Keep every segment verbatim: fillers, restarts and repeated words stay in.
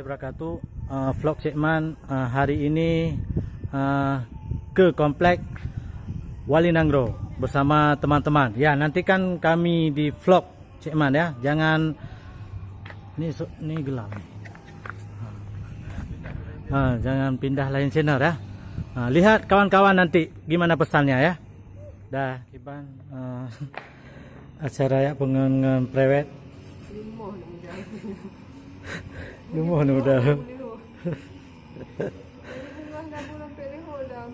Wabarakatuh. Uh, vlog Cik Man, uh, hari ini, uh, ke komplek Wali Nanggroe bersama teman-teman. Ya, nantikan kami di vlog Cik Man ya. Jangan, ni su-, ni gelap ni. Ha, jangan pindah lain channel ya. Ha, lihat kawan-kawan nanti gimana pesannya ya. Dah, kiban, uh, acara yak pengen ngon prewet. Limoh nak muda. Limoh nak muda. Limoh. Jadi, bulan dah bulan pek lehok dah.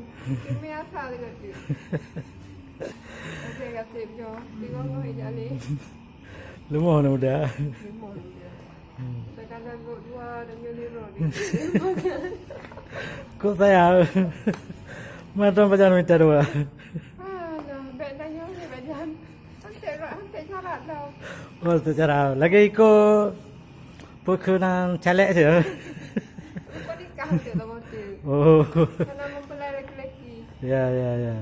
Kami asal dekat tu. Okey, kasih jo. Tengok noh ejak ni. Leumoh na muda. Leumoh na muda. Hmm. Kadang-kadang gok dua dan nyoe lima. Kok saya? Mantong pajan minta dua. Alah, bèk tanyong ni pajan. Hantar rak, hantar syarat dah. Oh, secara lagi ikut perkenan caleg je. Lupa nikah tu lah motif. Oh. Karena mempelai laki-laki. Ya, ya, ya.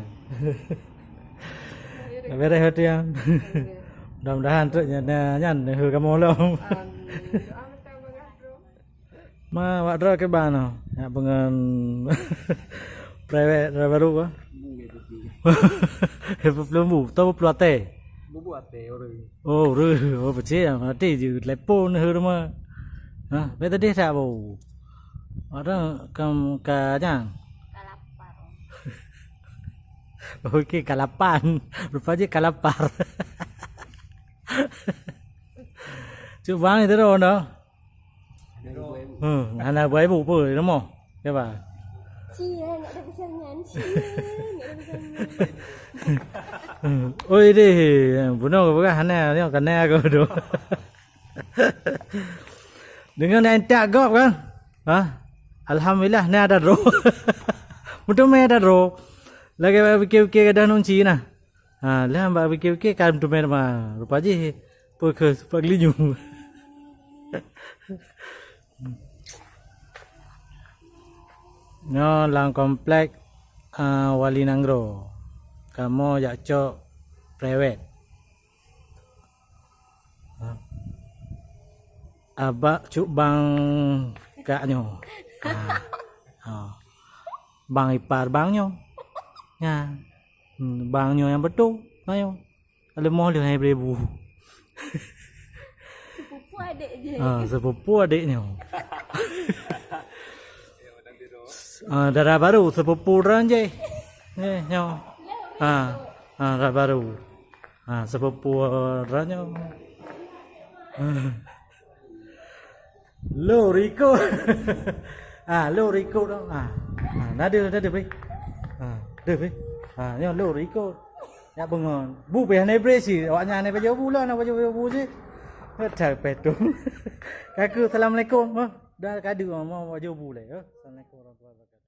Dah beres waktu yang. Mudah-mudahan tu nyan, nyan, nyan, neuheu kamoe lom. Amin. Doa betul bagah, bro. Ma, wak droe ke bano? Nak pengen private dah baru ke? Pelumbu, tau pelate. Bubu ate orang. Oh, re, oh, pecik, mati je telepon neuheu rumah. Ha, bet tadi tak bau. Ada kam ka jang. Kalapar. Okey, kalapan. Rupa je kalapar. Cuk bang itu dah dah. Hmm, hana buai bu pun nama. Siapa? Cia, nak ada pesan nyan. Cia, nak ada pesan nyan. Oi deh, bunoe ke peugah hana nyoe keunan aku tu. Deungon intak gob kan? Ha? Alhamdulillah na ada droe. Meuteumé ada droe. Lagèe bak pikir-pikir gadoh nunci nah. Ha, lheueh bak pikir-pikir kan meuteumé teuma. Rupa jih peue keu sifat geulinyueng. Nyoe lam komplek, ah, Wali Nanggroe. Kamoe jak cok prewet. Abak cuk bang kak nyoe. Ha. Ha. Bang ipar bang nyoe. Nya. Hmm, bang nyoe nyang beutôi. Ayo. Leumoh lheueh hai beureubu. Sepupu adek je. Ha, sepupu adek nyoe. Ah, dara baru sepupu ran je. Eh, nyoe. Ha, ha, dara baru. Ha, sepupu ran nyoe. Lo riko. Ha, lo riko tu. Ha. Ha, dah ada, dah ada, pi. Ha, dah, pi. Ha, nyoe lo riko. Ya bengon. Bu pi hana bre si. Awak nyan hana baju bu lah, hana baju bu si. Dah petung. Kaku assalamualaikum. Ha. Dah kadu mau baju bu le. Ha. Assalamualaikum warahmatullahi wabarakatuh.